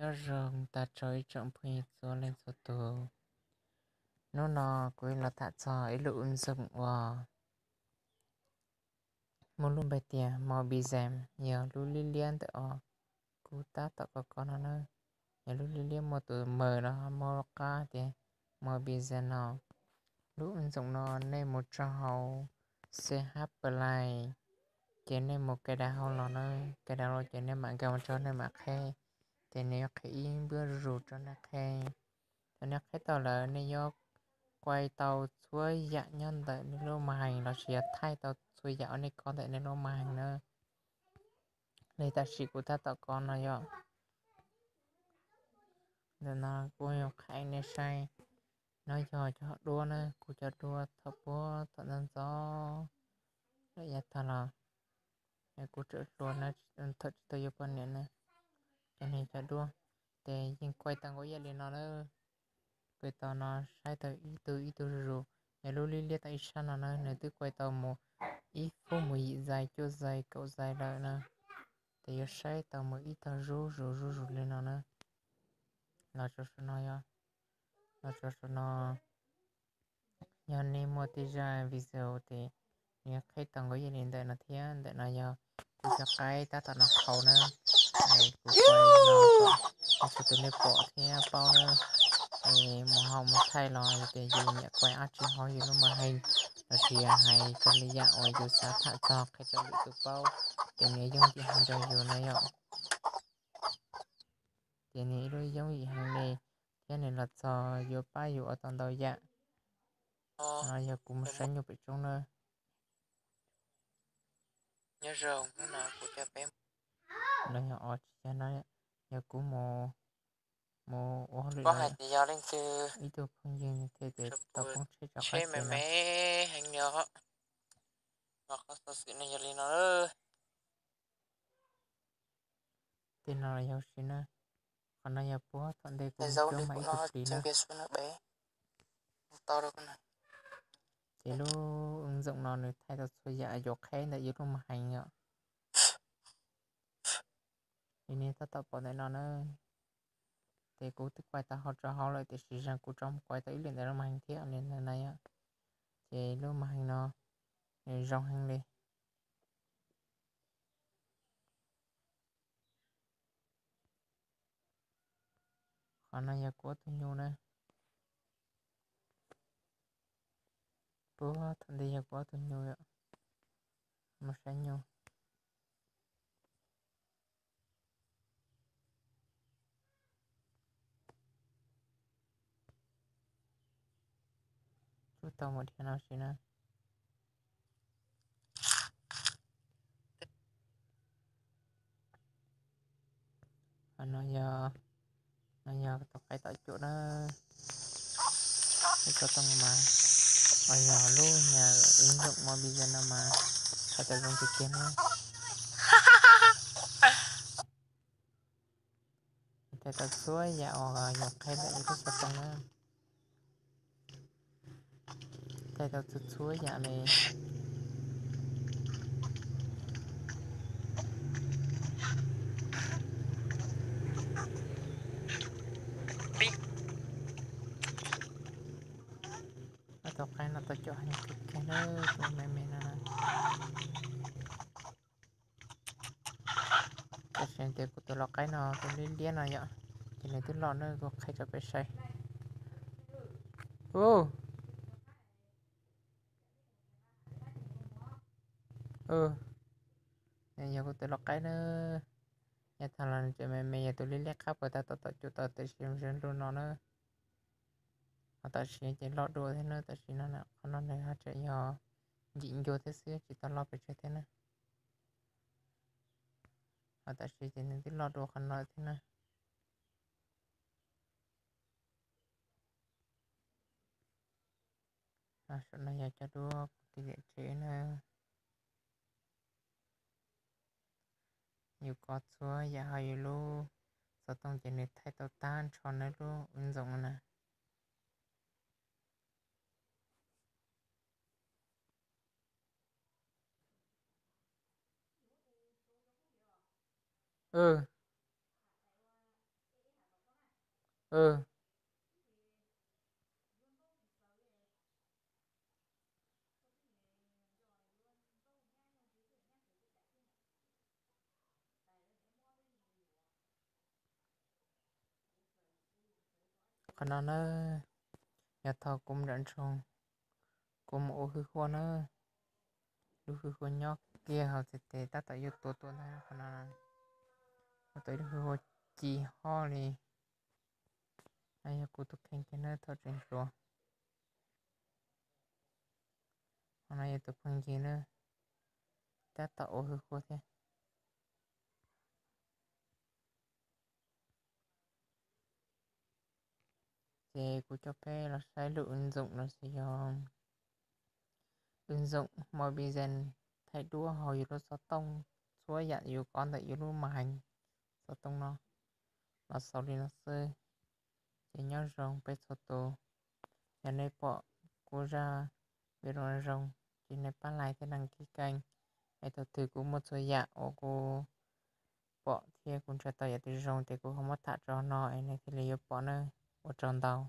Nyob zoo tag rau ib tsoom phooj ywg txhua leej txhua tus. Hnub no kuv los tham txog ib lub app ntxoog uas muaj lub npe tias Mobizem, yog lub liab liab ntawm uas kuv tab tom kov kov no na. Yog lub liab liab muaj tus maws los muaj lub qab tias Mobizem no. Lub app ntxoog no nej mus tso hauv C H Play, ces nej mus cài đặt hauv los na, cài đặt los ces nej mam nkag mus rau nej mam qheb, ces nws yuav qhia ib npuab zuj zus rau nej qheb. Thaum nej qheb tau lawm nej yuav kuai tau txhua yam nyob ntawm nej lub màn hình lossis yog thaij tau txhua yam uas nej kov ntawm nej lub màn hình na. Li tam sim kuv tab tom kov no yog, ntawm no kuv yuav qhia nej saib. No yog cov duab na, kuv cov duab thaum puag thaum ntxov ntxov lawm yav tag los, kuv tseem hluas na, thaum tsis tau yuav poj niam na, cov niag cov duab. Ces yeej kuai tau nkaus ib yam li no na. Kuai tau no saib tau ib tug ib tug zuj zus. Yog lub liab liab tau ib sab no na, nws twb kuai tau mus ib feeb mus yim zais cuaj zais kaum zais lawm na. Ces yuav saib tau mus ib tog zuj zus zuj zus li no na. Los rau saum no yog, los rau saum no, yog nej muaj tej zaj video ces nws yuav qheb tau nkaus ib yam li ntawm no thiab. Ntawm no yog kuv cov qaib tab tom noj qhauv na. Kuv kuai no kom txhua tus nej pom thiab paub na. Es mus hauv mus thaij los yog tias yus nyiam kuai dab tsi hauv yus lub màn hình lossis hais cov li yam uas yus xav tham txog qhia rau lwm tus paub, ces nws yooj yim heev rau yus na yom. Ces nws ib lub yooj yim heev li, thiab nws los txog yuav pab yus ua tau ntau yam. No yog kuv mus saib nyuj pem roob na. Nyob zoo, hnub no kuv coj peb, no yog os tsis yog no, yog kuv mus, mus ua hauj lwm, hais tias yog leej twg ib tug phooj ywg thiaj tias tau poob tsheb rau qhov me me heev li os. Qhov xov xwm no yog li no. Tej no los yog si na. Qhov no yog puag thaum ntej kuv zaub cuab mas ib tug plis na. Ces lub app ntxoog no nws thaij tau txhua yam yuav qheb ntawm yus lub màn hình yom. Li nej tab tom pom ntawm no na. Ces kuv twb kuai tau hauv rau hauv lawm tiam sis zoo kuv tso mus kuai tau ib lwm ntawm lub màn hình thiab li ntawd na yom. Ces lub màn hình no nws zoo heev li. Qhov no yog kuv ob tug nyuj na. Puag thaum ntej yog kuv ob tug nyuj yom. Mus saib nyuj. Tsuj tau mus dhia no si na. No yog, no yog tus qaib tom cuam na. Ib txoj tooj mas, os yog lub niag app ntxoog Mobizem no mas thaij tau zoo tiag tiag na. Thaij tau txhua yam uas yus qheb ntawm yus lub xov tooj na. Thaij tau txhua txhua yam li. Ob tug qaib no tau cuam heev kawg kiag na, tus me me no na. Tab sis tias kuv tus lau qaib no tus liab liab no yom, ces nws twb loj na, kuv qhib rau peb saib. Ub, nws yog kuv tus lau qaib na. Yav tag los nws tseem me me, yog tus liab liab qab puas tab tom tom cuam tau, tiam sis zoo nkaus no na. Ho tam sim ces loj dua thiab na, tam sim no qhov no nws ho tseem yog ncim ncua thiab xwb, tsis tau loj pes tsawg thiab na. Ho tam sim ces nws twb loj dua qhov no thiab na. Saum no yog cov duab kuv tiv liam tsev na. Yus kov txhua yam hauv yus lub xov tooj ces nws thaij tau tag nrho na lub app ntxoog na. Hm, qhov no na, yog thaum kuv nram nroog, kuv mus ua hwj huaj na, lub hwj huaj nyob kiag hauv txhais tes tab tom yuav tuav tuaj ntag. Qhov no ua tau ib lub hwj huaj ci hoj li. No yog kuv tus kheej kiag na thaum tseem hluas. Qhov no yog tus phooj ywg na, tab tom ua hwj huaj thiab. Ces kuv coj peb los saib lub ứng dụng no xwb yog ứng dụng Mobizen, thaij duab hauv yus lub xov tooj, txhua yam yus kov ntawm yus lub màn hình xov tooj no. Los xaus li no xwb, ces nyob zoo peb txhua tus. Yog nej pom kuv zaj video zoo, ces nej pab like thiab đăng ký kênh, es thaum twg kuv muaj txhua yam uas kuv pom thiab kuv ntshaw tau yam twg zoo ces kuv ho muab tham rau no es nej thiaj li yuav pom na. Ua tsaug ntau.